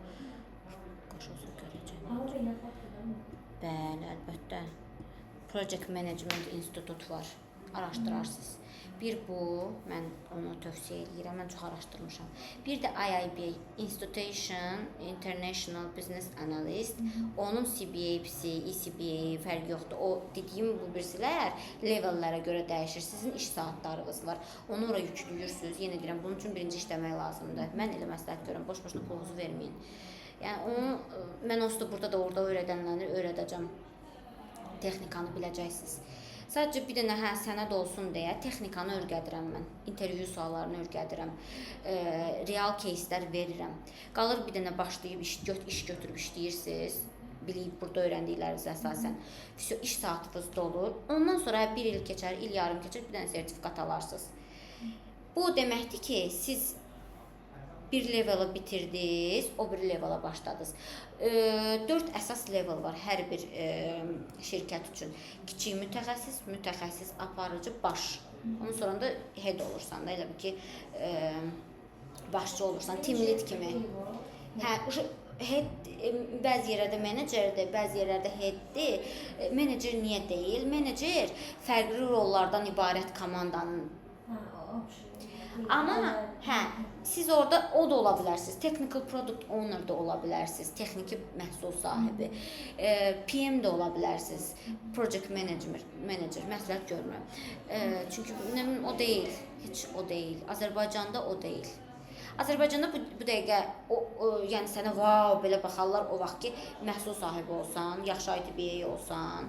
Qoşulsa görəcək. Amma beynəlxalqdır da mı? Bəli, əlbəttə. Project Management Institute var. Araşdırarsınız. Bir bu, mən onu tövsiyə eləyirəm. Mən çox araşdırmışam. Bir də IIBA, Institution International Business Analyst. Onun CBA-si, ECBA fərqi yoxdur. O dediyim bu birisilər levellərə görə dəyişir. Sizin iş saatlarınız var. Onu ora yükləyürsünüz. Yenə deyirəm, bunun üçün birinci işləmək lazımdır. Mən elə məsləhət görürəm. Boş-boşuna pulunuzu verməyin. Yəni onu mən onsuz da burada da orada öyrədənləri öyrədəcəm. Texnikanı biləcəksiniz. Sadəcə bir dənə hə sənəd olsun deyə texnikanı öyrədirəm mən. İntervyu suallarını öyrədirəm. Real кейslər verirəm. Qalır bir dənə başlayıb iş götürüb işləyirsiniz. Bilib burada öyrəndiklərinizə əsasən. Vəsə iş saatınız dolur. Ondan sonra bir il keçər, il yarım keçər, bir dənə sertifikat alarsınız. Bu deməkdir ki, siz bir level'ı bitirdiniz, o bir level'a başladınız. 4 əsas level var hər bir şirkət üçün. Kiçik mütəxəssis, mütəxəssis, aparıcı, baş. Ondan sonra da head olursan da, elə bil ki, başçı olursan, team lead kimi. Hə, head bəzi yerlərdə menecerdir, bəzi yerlərdə headdir. Menecer niyə deyil? Menecer fərqli rollardan ibarət komandanın. Hə, o. Amma hə, siz orada o da ola bilərsiniz. Technical product owner da ola bilərsiniz, texniki məhsul sahibi. PM də ola bilərsiniz. Project manager məsləhət görmürəm. Çünki nə bilim o deyil, heç o deyil. Azərbaycanda o deyil. Azərbaycanda bu dəqiqə o yəni sənə vau belə baxarlar o vaxt ki, məhsul sahibi olsan, yaxşı IT BA olsan,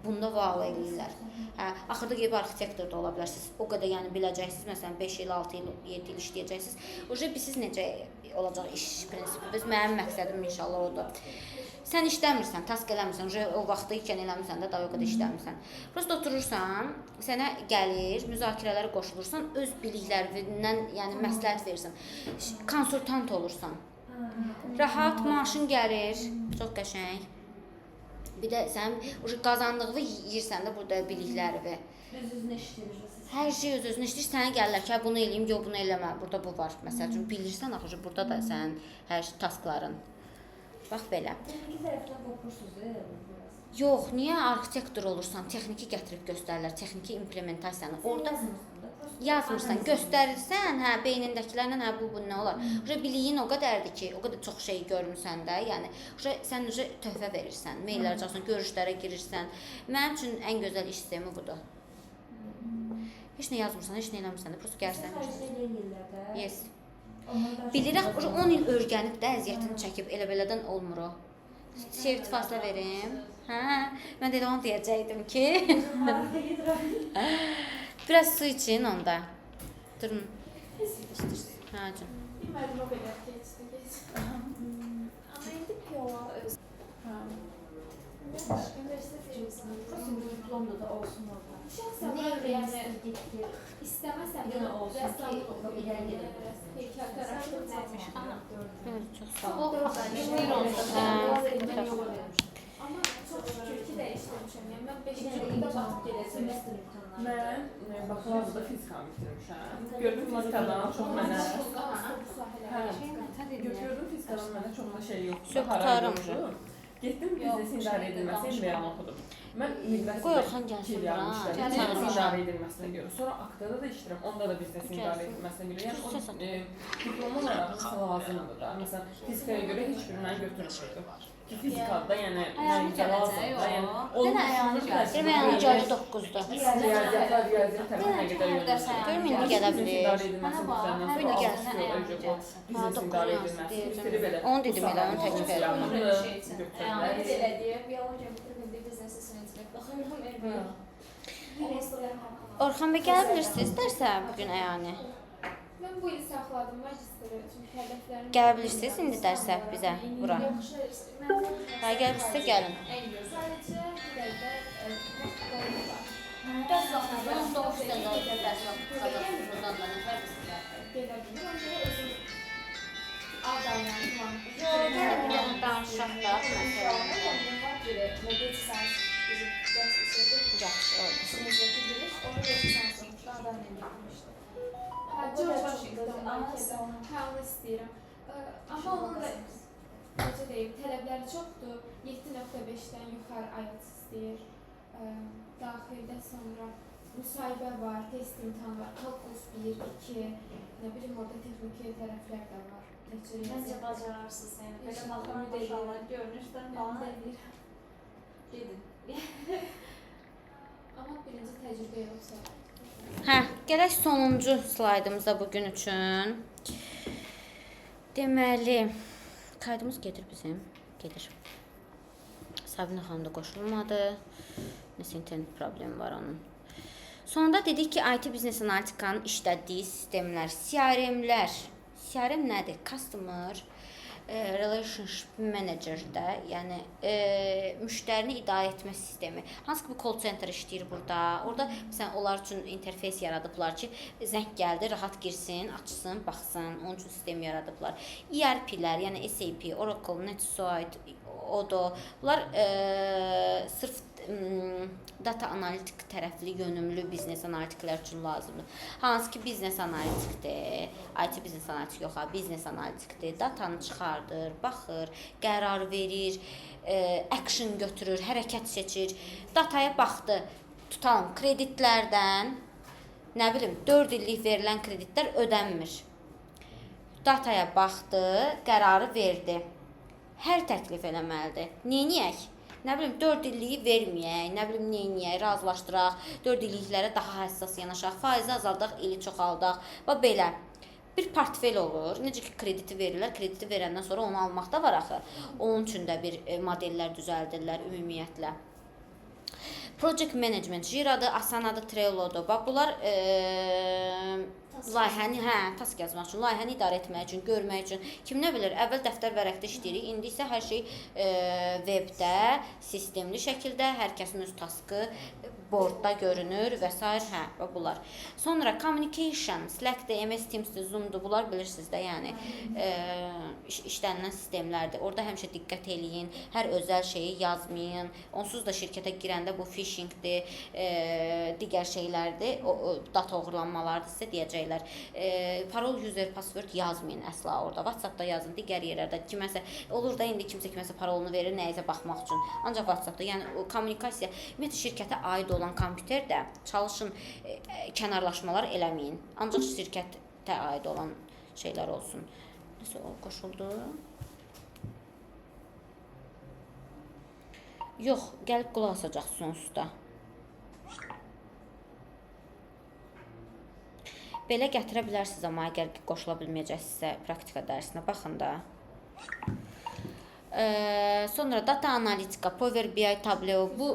bunda vau eləyirlər. Hə, axırda gedib arxitektor da ola bilərsiniz. O qədər yəni biləcəksiniz, məsələn 5 il, 6 il, 7 il işləyəcəksiniz. Uje siz necə olacaq iş prinsipi? Biz mənim məqsədim inşallah odur. Sən işləmirsən, task eləmirsən, uje o vaxtı ikən eləmirsən də, daha o qədər işləmirsən. Prosta oturursan, sənə gəlir, müzakirələrə qoşulursan, öz biliklərindən, yəni məsləhət verirsən. Konsultant olursan. Rahat maaşın gəlir, çox qəşəng. Bir də sən uje qazandığını yeyirsən də burada biliklərini. Öz-özünə işləyir. Hər şey öz-özünə işləyir. Sənə gəlirlər ki, hə, bunu eləyim, yox bunu eləmə. Burada bu var. Məsəl üçün bilirsən axı burada da sənin hər taskların. Bax belə. Texniki tərəfdən qopursunuz, biraz. Yox, niyə arxitektor olursan, texniki gətirib göstərirlər, texniki implementasiyanı. Orada yazmırsan, göstərirsən, hə, beynindəkilərlə, hə, bu nə olar. Uje biliyin o qədərdir ki, o qədər çox şey görmüsən də, yəni uje sən uje töhfə verirsən, maillər açarsan, görüşlərə girirsən. Mənim üçün ən gözəl iş sistemi budur. Heç nə yazmırsan, heç nə eləmirsən də, prosta gəlirsən. Xaricdə eləyirlər də. Yes. Bilirək, uje 10 il öyrənib də əziyyətini çəkib, elə belədən olmur o. Şevd fasilə verim. Hə, mən də elə onu deyəcəkdim ki. Biraz su için onda. Durun. Hə, can. Bilmədim o qədər keçdi, keçdi. Amma indi PO öz Hə. Universitet mezunu. Prosta bir diplomda da olsun orada. Şəxsən Nə mən yəni getdi? istəməsəm Bir də dənə olsun ki, rəssamlıq o oxuyum. irəli gedə Heykəltaraşlıq Ana. Evet, çox sağ ol. Dörd ay işləyir onda. Hə. Amma çox şükür ki dəyişdirmişəm. Yəni mən 5-ci ildə batıb gedəcəm. Semestr imtahanları. Mən bakalavra fizikanı bitirmişəm. Gördüm fizikadan çox mənə. Hə. Gördüm fizikadan mənə çox da şey yoxdur. Söz haray qurtarım. yoxdur. Getdim biznesin idarə edilməsi MBA-nı oxudum. Mən Qoy miqrasiyada Orxan 2 gəlsin il bura. yarım işlədim. Çağırmışam. Biznesin idarə edilməsinə görə. Sonra AKT-da da işləyirəm. Onda da biznesin idarə Gəlsin. edilməsinə görə. Yəni o Səs at. diplom olaraq məsəl lazımdır da. Məsələn, fizikaya görə heç biri məni götürmürdü. Ki fizikada yəni Ayağını məncə lazımdır. gələcək, Yəni o. onu Dənə ayağını düşünürdülər ki, Deyirəm, ayağını gəldi 9-da. Riyaziyyatlar, riyaziyyat tərəfinə Dənə qədər ki, hər dərs yönəlmişəm. ayağını Görüm indi gələ Biznesin bilər. idarə edilməsi Mənə bax, bitirəndən hər sonra Indi alt gəlsin. üstü olacaq o Ha, biznesin idarə doqquz edilməsi. deyəcəm. Bitirib elə. Onu dedim elə, onu təklif edirəm. Götürdülər. Mən də elə deyim. Biologiya bitirib indi biznes intellekt oxuyuram. Hə. Orxan bəy gələ bilirsiniz dərsə bu gün əyani. Mən bu il saxladım magistri çünki hədəflərim. Gələ bilirsiniz indi dərsə bizə bura. Yaxşı, mən Hə, gələ bilirsinizsə gəlin. Ən gözəl. Sadəcə bir dəqiqə vaxt qoyurlar. Dərs vaxtı 9-da dərs vaxtı buradan da nəfər bizlər. Gedə bilmirəm. Ona görə özüm ad aylandım. Yox, gəlin bir dənə danışaq da bu məsələni. Var bir mobil science bizim dərs keçirdik. Yaxşı oldu. İşimizdə bilir. Onu da lisans olmuşdu. Adamla getmişdi. Hə, George Washington marketi. Hə, onu istəyirəm. Amma onun da necə deyim, tələbləri çoxdur. 7.5-dən yuxarı IELTS istəyir. Daxildə sonra müsahibə var, test imtahanı var, kalkulus 1, 2, nə bilim orada texniki tərəflər də var. Keçir Məncə yazı. bacararsınız yəni. Belə İnşallah, baxıram ümid edirəm. maşallah görünüşdən Ümid falan edirəm. gedin. Amma birinci təcrübə yoxsa. Hə, gələk sonuncu slaydımıza bu gün üçün. Deməli, Kaydımız gedir bizim. Gedir. Sabina xanım da qoşulmadı. Nəsə internet problemi var onun. Sonda dedik ki, IT biznes analitikanın işlətdiyi sistemlər, CRM-lər. CRM nədir? Customer Relationship Manager-də, yəni müştərini idarə etmə sistemi. Hansı ki bu call center işləyir burada. Orada məsələn onlar üçün interfeys yaradıblar ki, zəng gəldi, rahat girsin, açsın, baxsın. Onun üçün sistem yaradıblar. ERP-lər, yəni SAP, Oracle, NetSuite, Odoo, bunlar sırf data analitik tərəfli, yönümlü biznes analitiklər üçün lazımdır. Hansı ki biznes analitikdir, IT biznes analitik yox ha, biznes analitikdir. Datanı çıxardır, baxır, qərar verir, action götürür, hərəkət seçir. Dataya baxdı. Tutalım kreditlərdən nə bilim 4 illik verilən kreditlər ödənmir. Dataya baxdı, qərarı verdi. Hər təklif eləməlidir. Neyniyək? Nə bilim 4 illiyi verməyək, nə bilim neyniyək, razılaşdıraq, 4 illiklərə daha həssas yanaşaq, faizi azaldaq, ili çoxaldaq və belə. Bir portfel olur. Necə ki krediti verirlər, krediti verəndən sonra onu almaq da var axı. Onun üçün də bir modellər düzəldirlər ümumiyyətlə. Project management, Jira-dır, Asana-dır, Trello-dur. Bax bunlar layihəni, hə, task yazmaq üçün, layihəni idarə etmək üçün, görmək üçün. Kim nə bilir, əvvəl dəftər vərəqdə işləyirik, indi isə hər şey webdə, sistemli şəkildə, hər kəsin öz taskı boardda görünür və sair, hə, və bunlar. Sonra communication, Slack-dir, MS Teams-dir, Zoom-dur, bunlar bilirsiniz də, yəni işlənilən sistemlərdir. Orada həmişə diqqət eləyin, hər özəl şeyi yazmayın. Onsuz da şirkətə girəndə bu phishingdir, digər şeylərdir, o data oğurlanmalardır sizə deyəcəklər. Parol, user, password yazmayın əsla orada. WhatsApp-da yazın, digər yerlərdə kiməsə olur da indi kimsə kiməsə parolunu verir nəyisə baxmaq üçün. Ancaq WhatsApp-da, yəni o kommunikasiya, ümumiyyətlə şirkətə aid olan kompüterdə çalışın kənarlaşmalar eləməyin. Ancaq şirkətə aid olan şeylər olsun. Nəsə o qoşuldu. Yox, gəlib qulaq asacaqsın onsuz da. Belə gətirə bilərsiniz, amma əgər ki, qoşula bilməyəcəksinizsə praktika dərsinə baxın da. Sonra data analitika, Power BI, Tableau bu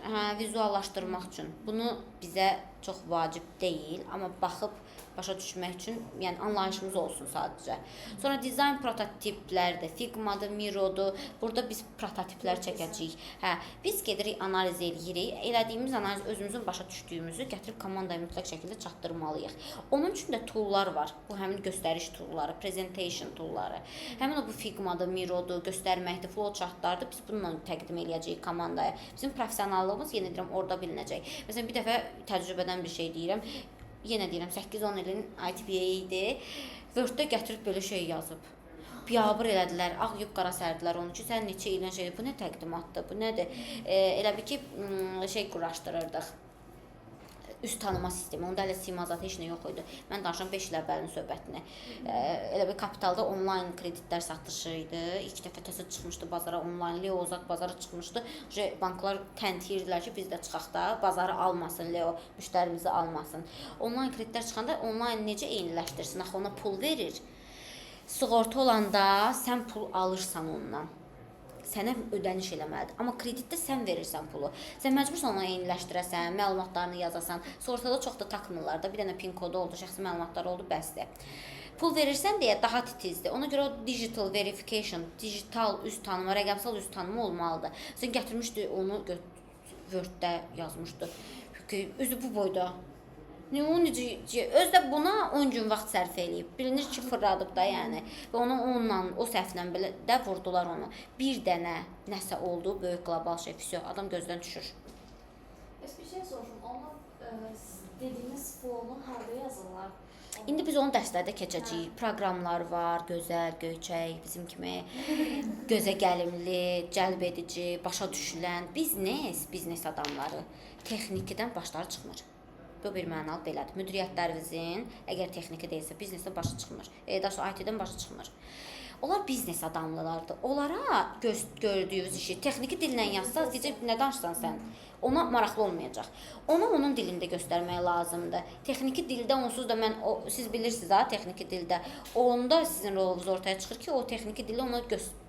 hə, vizuallaşdırmaq üçün. Bunu bizə çox vacib deyil, amma baxıb başa düşmək üçün, yəni anlayışımız olsun sadəcə. Sonra dizayn prototiplərdir, Figma-dır, Miro-dur. Burada biz prototiplər çəkəcəyik. Hə, biz gedirik analiz eləyirik. Elədiyimiz analiz özümüzün başa düşdüyümüzü gətirib komandaya mütləq şəkildə çatdırmalıyıq. Onun üçün də toollar var. Bu həmin göstəriş toolları, presentation toolları. Həmin o bu Figma-dır, Miro-dur, göstərməkdir, flowchartlardır. Biz bununla təqdim eləyəcəyik komandaya. Bizim professionallığımız yenə deyirəm orada bilinəcək. Məsələn, bir dəfə təcrübədən bir şey deyirəm. Yenə deyirəm 8-10 ilin ITBA idi. Word-də gətirib belə şey yazıb. Biabır elədilər, ağ yub qara sərdilər onu ki, sən neçə ilin şey, bu nə təqdimatdır, bu nədir? Elə bil ki, şey quraşdırırdıq. Üz tanıma sistemi. Onda hələ sima zat heç nə yox idi. Mən danışıram 5 il əvvəlin söhbətini. Elə bil kapitalda onlayn kreditlər satışı idi. İlk dəfə təzə çıxmışdı bazara onlayn, Leo Zat bazara çıxmışdı. Uje banklar təntiyirdilər ki, biz də çıxaq da, bazarı almasın Leo, müştərimizi almasın. Onlayn kreditlər çıxanda onlayn necə eyniləşdirsin? Axı ona pul verir. Sığorta olanda sən pul alırsan ondan. Sənə ödəniş eləməlidir. Amma kreditdə sən verirsən pulu. Sən məcbursan onu eyniləşdirəsən, məlumatlarını yazasan. Sığortada çox da takmırlar da. Bir dənə pin kodu oldu, şəxsi məlumatları oldu, bəsdir. Pul verirsən deyə daha titizdir. Ona görə o digital verification, digital üz tanıma, rəqəmsal üz tanıma olmalıdır. Sən gətirmişdi onu Word-də yazmışdı. Ki, özü bu boyda. Nə o necə özü də buna 10 gün vaxt sərf eləyib. Bilinir ki, fırladıb da yəni. Və onu onunla, o səhvlə belə də vurdular onu. Bir dənə nəsə oldu, böyük qlobal şey, vəsə, adam gözdən düşür. Bəs bir şey soruşum. Onu dediyiniz flow'unu harda yazırlar? İndi biz onu dərslərdə keçəcəyik. Proqramlar var, gözəl, göyçək, bizim kimi gözə gəlimli, cəlb edici, başa düşülən biznes, biznes adamları texnikidən başları çıxmır. Bu bir mənalı belədir. Müdiriyyətlərimizin əgər texniki deyilsə, biznesdən başı çıxmır. Daha doğrusu IT-dən başı çıxmır. Onlar biznes adamlarıdır. Onlara gördüyünüz işi texniki dillə yazsaz, deyəcək nə danışsan sən? Ona maraqlı olmayacaq. Ona onun dilində göstərmək lazımdır. Texniki dildə onsuz da mən o siz bilirsiniz ha, texniki dildə. Onda sizin rolunuz ortaya çıxır ki, o texniki dildə ona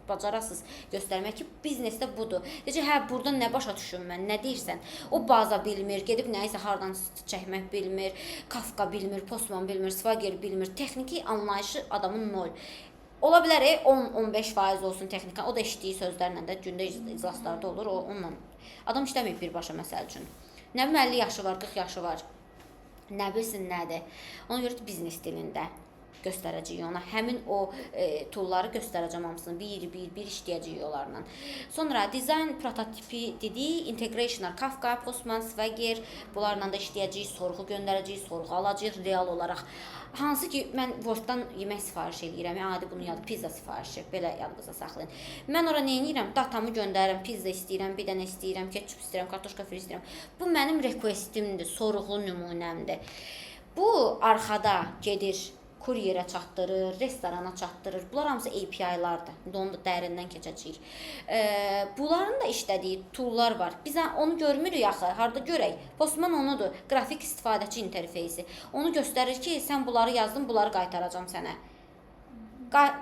bacarasınız göstərmək ki, biznesdə budur. Deyəcək, hə, burada nə başa düşüm mən, nə deyirsən? O baza bilmir, gedib nəyisə hardan çəkmək bilmir, Kafka bilmir, Postman bilmir, Swagger bilmir. Texniki anlayışı adamın nol. Ola bilər 10-15% olsun texnika. O da eşitdiyi sözlərlə də gündə iclaslarda olur, o onunla. Adam işləməyib birbaşa məsəl üçün. Nə bilim 50 yaşı var, 40 yaşı var. Nə bilsin nədir. Ona görə də biznes dilində göstərəcəyik ona. Həmin o toolları göstərəcəm hamısını. Bir-bir işləyəcəyik onlarla. Sonra dizayn prototipi dedik, integrationlar Kafka, Postman, Swagger, bunlarla da işləyəcəyik, sorğu göndərəcəyik, sorğu alacağıq real olaraq. Hansı ki mən Wolt-dan yemək sifariş eləyirəm, adi bunu yad pizza sifarişi, belə yadınızda saxlayın. Mən ora nə edirəm? Datamı göndərirəm, pizza istəyirəm, bir dənə istəyirəm, ketçup istəyirəm, kartoşka fri istəyirəm. Bu mənim requestimdir, sorğu nümunəmdir. Bu arxada gedir, kuryerə çatdırır, restorana çatdırır. Bunlar hamısı API-lardır. İndi onu da dərindən keçəcəyik. Bunların da işlədiyi toollar var. Biz onu görmürük axı. Harda görək? Postman onudur. Qrafik istifadəçi interfeysi. Onu göstərir ki, sən bunları yazdın, bunları qaytaracam sənə.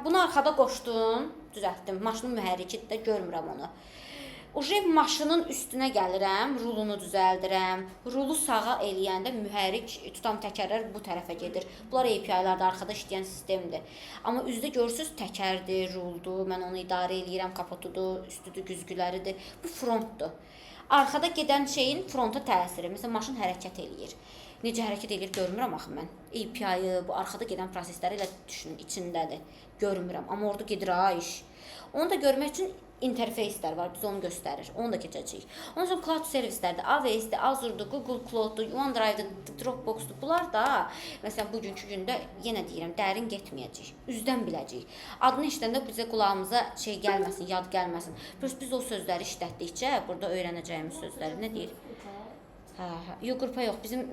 Bunu arxada qoşdum, düzəltdim. Maşının mühərrikidir də görmürəm onu. Uje maşının üstünə gəlirəm, rulunu düzəldirəm. Rulu sağa eləyəndə mühərrik tutam təkərlər bu tərəfə gedir. Bunlar API-larda arxada işləyən sistemdir. Amma üzdə görürsüz təkərdir, ruldur, mən onu idarə eləyirəm, kapotudur, üstüdür, güzgüləridir. Bu frontdur. Arxada gedən şeyin fronta təsiri. Məsələn, maşın hərəkət eləyir. Necə hərəkət eləyir görmürəm axı mən. API-yı, bu arxada gedən prosesləri elə düşünün, içindədir. Görmürəm. Amma orada gedir ha iş. Onu da görmək üçün interfeyslər var, bizə onu göstərir. Onu da keçəcəyik. Ondan sonra cloud servislərdir, AWS-dir, Azure-dur, Google Cloud-dur, OneDrive-dır, Dropbox-dur. Bunlar da məsələn bugünkü gündə yenə deyirəm, dərin getməyəcəyik. Üzdən biləcəyik. Adını eşidəndə bizə qulağımıza şey gəlməsin, yad gəlməsin. Biz o sözləri işlətdikcə burada öyrənəcəyimiz sözləri nə deyir? Hə, hə. Yox, qrupa yox. Bizim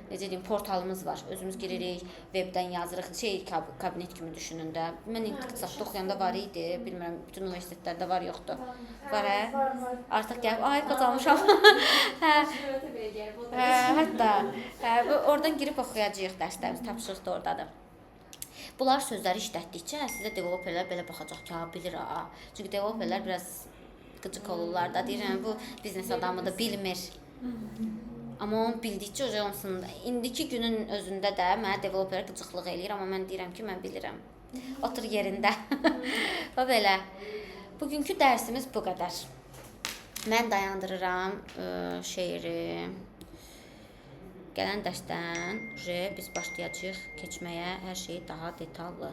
necə deyim, portalımız var. Özümüz giririk, webdən yazırıq. Şey kabinet kimi düşünün də. Mən iqtisadda oxuyanda var idi. Bilmirəm, bütün universitetlərdə var, yoxdur. Var, hə? Var, var. Artıq gəlib, ay qazanmışam. Hə. Hə, hətta hə, bu oradan girib oxuyacağıq dərslərimiz, tapşırıq da ordadır. Bunlar sözləri işlətdikcə sizə developerlər belə baxacaq ki, ha, bilir ha. Çünki developerlər biraz qıcıq olurlar da. Deyirəm, bu biznes adamı da bilmir. Amma onu bildikcə o onsunda indiki günün özündə də mənə developer qıcıqlıq eləyir, amma mən deyirəm ki, mən bilirəm. Otur yerində. Və belə. Bugünkü dərsimiz bu qədər. Mən dayandırıram şeiri. Gələn dərsdən biz başlayacağıq keçməyə hər şeyi daha detallı.